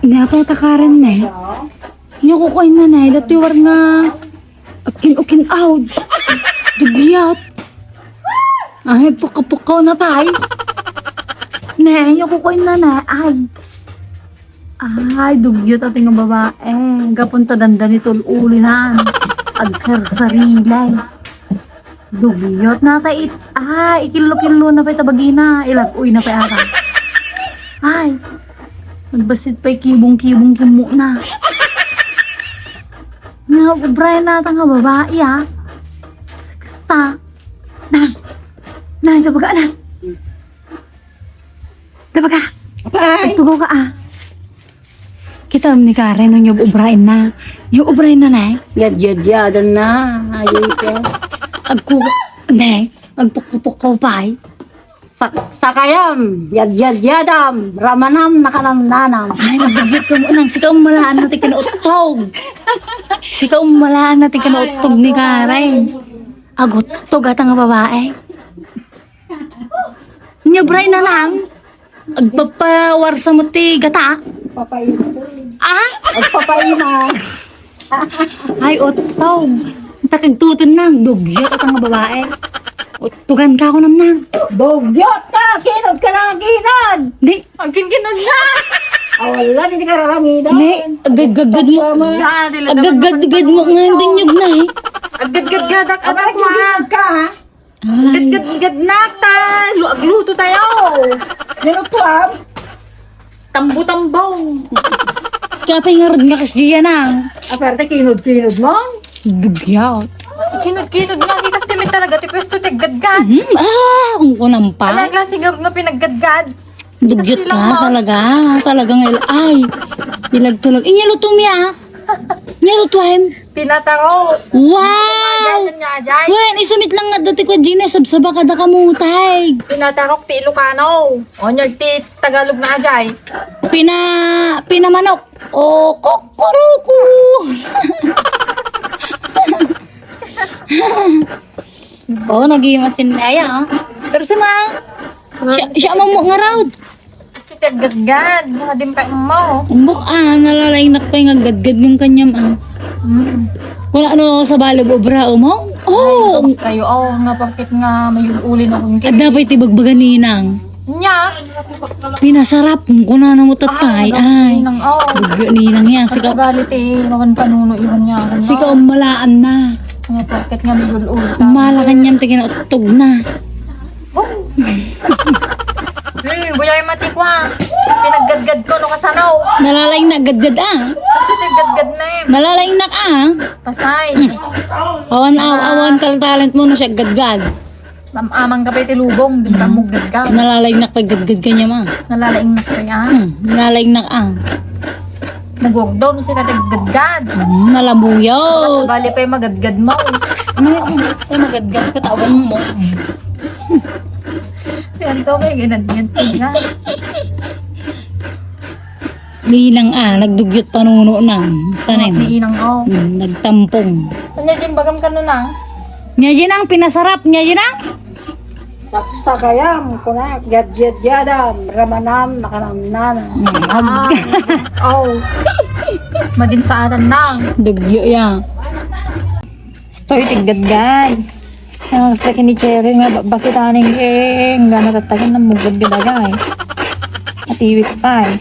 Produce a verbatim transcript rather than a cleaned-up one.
Nia, tao ta Karen, ne. Nia, kukuain na, ne. Dati war nga akin-ukin out. Dugyot. Ay, pukapukaw na pay. Ne, nia, kukuain na, ne. Ay. Ay, dugyot ati nga babae. Gapu ta dandani ti ul-ulinan. Agsarsarila. Dugyot na ta it-, ah, ikillo-killo na pay ta bagina. Ilag-oy na pay ata. Ay, nagbassit pay kibong-kibong kimmuna. Nga, obra na ta nga babae, ah. Kasta. Nang. Nang, tabaga, nang. Tabaga. Apay. Agtugaw ka, ah. Kitaem ni Karen, no, nia obraenna. Nia obraenna, ne. Yadyadyadanna. Ayun ko. Agku-, ne, agpukpukkaw pay. Sa-, sakayam, yadyadyatam, ramanam, nakanamnanam. Ay, nagdagit ka mo, nang sika umalaan na ti kinauttog. Sika umalaan na ti kinauttog ni Karen. Aguttog ata nga babae. Nia obraenna, nang. Agpapawarsa mo ti gata. Papaina. Ah? Agpapaina. Ay, uttog. Takagtutun, nang. Dugyot ata nga babae. Uttugan ka, kunam, nang. Dugyot ka! Kinod ka na, kinod! Di. Ang kinkinod nga! Awala, di ka raramidan. Ne, aggadgadgad mo. Aggadgadgad mo nga, dinyog na, eh. Aggadgadgadak, aggadgadgad ka, ha? Ay. Gadgadgad na ta, lu-, agluto tayo. Nilutuam? Tambo-tambo. Kaya pay ngarud nga kas diyan, ah. Aparte, kinod-kinod mo? Dugyaw. Kinod-kinod nga, di kas timid talaga, ti pwesto ti gadgad. Mhm, ah, ang kunam pa. Ano ang klase nga, nga pinaggadgad? Dugyot ka, talaga. Talagang il-, ay. Ilagtulag. Inya luto mi, ah. Nia lutuem. Pinataro. Wow! Ganyan nga, Jay. Wen, isumit lang nga dati ko, Gina, sabsaba kada kamutay. Pinatarok ti Ilocano. O, nia ti Tagalog na, Jay. Pina-, pinamanok. O, kukuruku. O, nagimasin na ya, ah. Pero si ma, siya, siya mo mo nga raod. Iti aggadgad, mga dimpay mo. Umbok, ah, nalalaing nak pay nga aggadgad yung kanyam, ah. Mm. Wala ano sa balog obra, oh, mo? Oh! Ay, kayo, oh, nga porket nga may ulin akong kit. Adda pay ti bagbaga ninang. Nya. Pinasarap, kung kuna na mo tatay, ay. Ninang, oh. Bagyo ninang yan, sika. Galit eh, mawan panuno, iwan niya ako, no? Sika umalaan na. Nga porket nga may ulul. Umala kanyam, ti kinauttog na. Hmm, buyay mati ko, ah. Pinaggadgad ko no kasano. Nalalaing na gadgad, ah. Kasi naggadgad na eh. Nalalaing na, ah. Pasay. Awan, aw-, awan kal talent mo no siya gadgad. Mam-amang ka pa iti lubong, din ka mo gadgad. Nalalaing na paggadgad kanya, ma. Nalalaing na kaya. Hmm, nalalaing na, ah. Nagwagdaw no sika ti gadgad. Hmm, nalabuyaw. Baka sabali pa'y magadgad mo. Ano yung pa'y magadgad ka, tawag mo. Siyan to, may ginadgad ka nga. Ninang, ah, nagdugyot panuno na. Tanem. Ni Inang, oh. Hmm, nagtampong. Ano yung bagam ka nun, ah? Nya, yun ang pinasarap. Nya, yun ang Saksakayam, kuna, yadyadam, ramanam, nakanamnanam. Ah, oh. Madin sa atan na. Dugyo ya. Stoy, tiggadgad. Ah, basta kini Cherry nga, ba-, bakit aning, eh, nga natatagan ng mugad-gadaga, eh. Atiwit pa, eh.